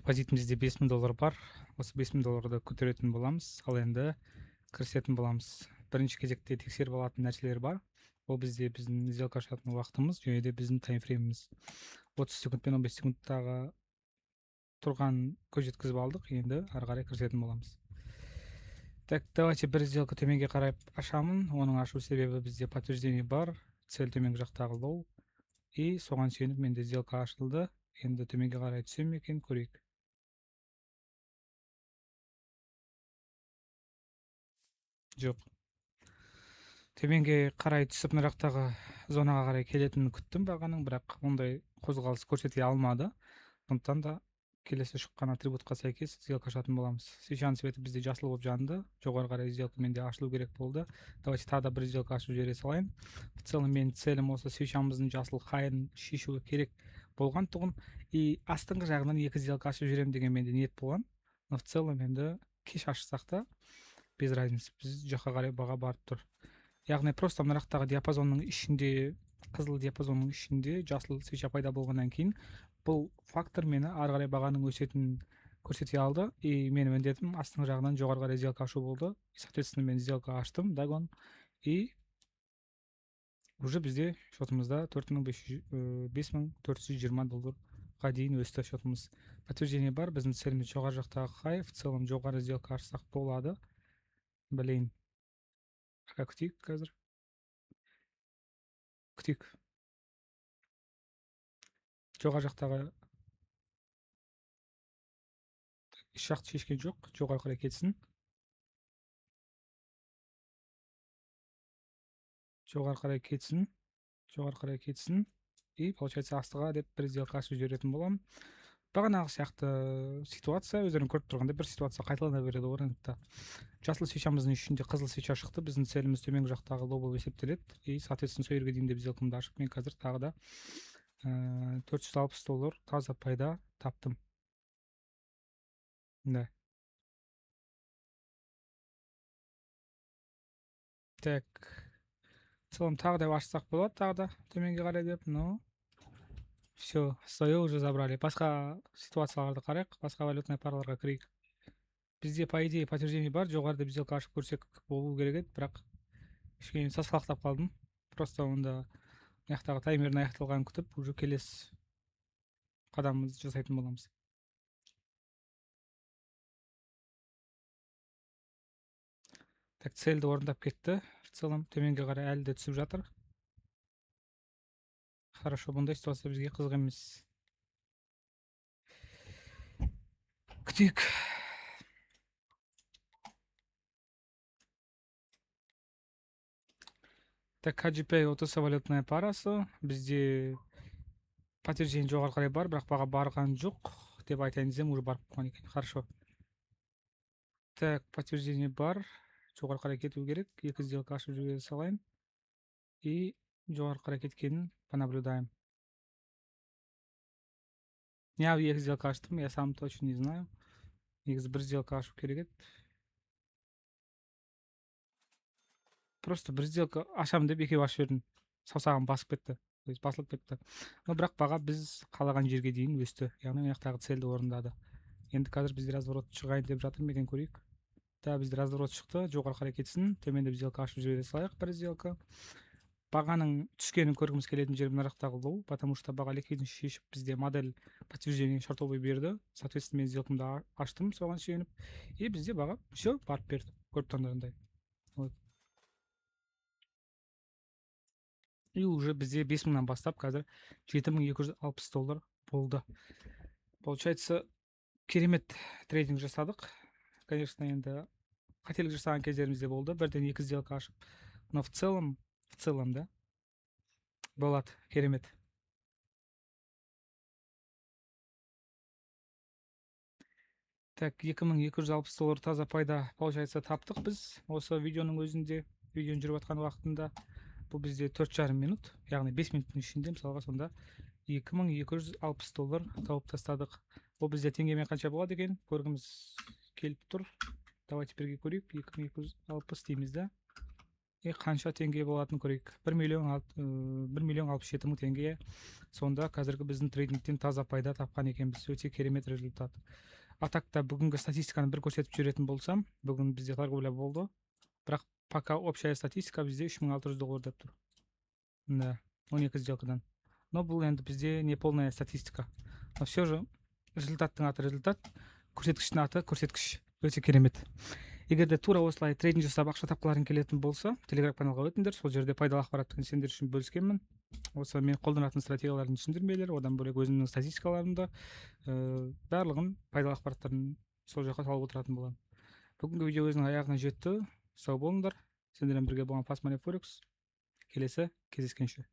Депозитімізде 5000 доллар бар. Осы 5000 долларды көтеретін боламыз. Ал енді кірісетін боламыз. Бірінші кезекте тексеріп алатын нәрселер бар. Ол бізде біздің сделка ашатын уақытымыз және де біздің таймфрейміміз. 30 секунд пен 15 секундтағы тұрған көз жеткізіп алдық. Енді ары қарай кірісетін боламыз. Так, давайте бір сделка төменге қарай ашамын. Оның ашу себебі бізде подтверждение бар. Цель төменгі жақтағы лоу. И соған сүйеніп менде сделка ашылды. Енді төменге қарай түсе ме екен, көрейік. Жоқ. Төменге қарай түсіп мына жақтағы зонаға қарай келетінін күттім бағаның, бірақ ондай қозғалыс көрсете алмады. Сондықтан да келесі шыққан атрибутқа сәйкес сделка ашатын боламыз. Свечаның цветі бізде жасыл болып жанды. Жоғары қарай сделка менде ашылу керек болды. Давайте тағы да бір сделка ашып жібере салайын. В целом менің целім осы свечамыздың жасыл хайын шешуі керек болған тұғын. И астыңғы жағынан екі сделка ашып жіберемін деген менде ниет болған. Но в целом енді кеш ашсақ та без разницы, біз жаққа қарай баға барып тұр. Яғни просто мына жақтағы диапазонның ішінде, қызыл диапазонның ішінде жасыл свеча пайда болғаннан кейін бұл фактор мені ары қарай бағаның өсетінін көрсете алды. И менің міндетім астыңғы жағынан жоғары қарай сделка ашу болды. И, соответственно, мен сделка аштым, догон. И уже бізде счетымызда төрт мың бес жүз, 5420 долларға дейін өсті счетымыз. Подтверждение бар, біздің целіміз жоғары жақтағы хай, в целом жоғары сделка ашсақ болады. Блин. Пока күтейік қазір. Күтейік. Жоғары жақтағы үш жақты шешкен жоқ, жоғары қарай кетсін. Жоғары қарай кетсін, жоғары қарай кетсін. И получается астыға деп бір сделка ашып жіберетін боламын. Бағанағы сияқты ситуация, өздерің көріп тұрғандай бір ситуация қайталана береді ғой рынокта. Жасыл свечамыздың ішінде қызыл свеча шықты, біздің целіміз төменгі жақтағы лоу болып есептеледі. И соответственно сол жерге дейін деп сделкамды ашып, мен қазір тағы да 460 доллар таза пайда таптым. Да. Так. В целом тағы да ашсақ болады, тағы да төменге қарай деп, но все, свое уже забрали. Басқа ситуацияларды қарайық, басқа валютный параларға кірейік. Бізде, по идее, подтверждение бар, жоғарыда сделка ашып көрсек болу керек еді, бірақ кішкене сасқалақтап қалдым. Просто онда мына жақтағы таймердің аяқталғанын күтіп, уже келесі қадамымызды жасайтын боламыз. Так, цельді орындап кетті. В целом төменге қарай әлі де түсіп жатыр. Хорошо, бұндай ситуация бізге қызық емес. Күтейік. Так, KGP OTC валютная парасы. Бізде подтверждение жоғары қарай бар, бірақ баға барған жоқ деп айтайын десем, уже барып қойған екен. Хорошо. Так, подтверждение бар. Жоғары қарай кету керек. Екі сделка ашып жібере салайын. И жоғары қарай кеткенін понаблюдаем. Неғып екі сделка аштым, я сам точно не знаю. Негізі бір сделка ашу керек еді. Просто бір сделка ашамын деп екеу ашып жібердім. Саусағым басып кетті. То есть басылып кетті. Но бірақ баға біз қалаған жерге дейін өсті. Яғни мына жақтағы цельді орындады. Енді қазір бізде разворот шығайын деп жатыр ма екен, көрейік. Да, бізде разворот шықты. Жоғары қарай кетсін. Төменде сделка ашып жібере салайық бір сделка. Бағаның түскенін көргіміз келетін жер мына жақтағы лоу, потому что баға ликвидность шешіп бізде модель подтверждение шортовый берді. Соответственно, мен сделкамды аштым соған сүйеніп. И бізде баға все барып берді. Көріп тұрғандай. Вот. И уже бізде бес мыңнан бастап қазір 7260 доллар болды. Получается, керемет трейдинг жасадық. Конечно, енді қателік жасаған кездеріміз де болды. Бірден екі сделка ашып. Но в целом, да, болады, керемет. Так, 2260 доллар таза пайда, получается, таптық біз осы видеоның өзінде, видеоның жүріп жатқан уақытында. Бұл бізде төрт жарым минут, яғни 5 минуттың ішінде, мысалға, сонда 2260 доллар тауып тастадық. Ол бізде теңгемен қанша болады екен, көргіміз келіп тұр. Давайте бірге көрейік. 2260 дейміз да. И қанша теңге болатынын көрейік. 1 067 000 теңге. Сонда қазіргі біздің трейдингтен таза пайда тапқан екенбіз. Өте керемет результат. А так та бүгінгі статистиканы бір көрсетіп жіберетін болсам, бүгін бізде торговля болды, бірақ пока общая статистика бізде 3600 доллар деп тұр да, 12 сделкадан. Но бұл енді бізде не полная статистика, но все же результаттың аты результат, көрсеткіштің аты көрсеткіш. Өте керемет. Егер де тура осылай трейдинг жасап, ақша тапқыларың келетін болса, Телеграм каналға өтіңдер. Сол жерде пайдалы ақпаратты сендер үшін бөліскенмін. Осы мен қолданатын стратегиялардың түсіндірмелері, одан бөлек өзімнің статистикаларымды, барлығын, пайдалы ақпараттарын сол жаққа салып отыратын боламын. Бүгінгі видео өзінің аяғына жетті. Сау болыңдар! Сендермен бірге болған Fast Money Forex. Келесі кездескенше!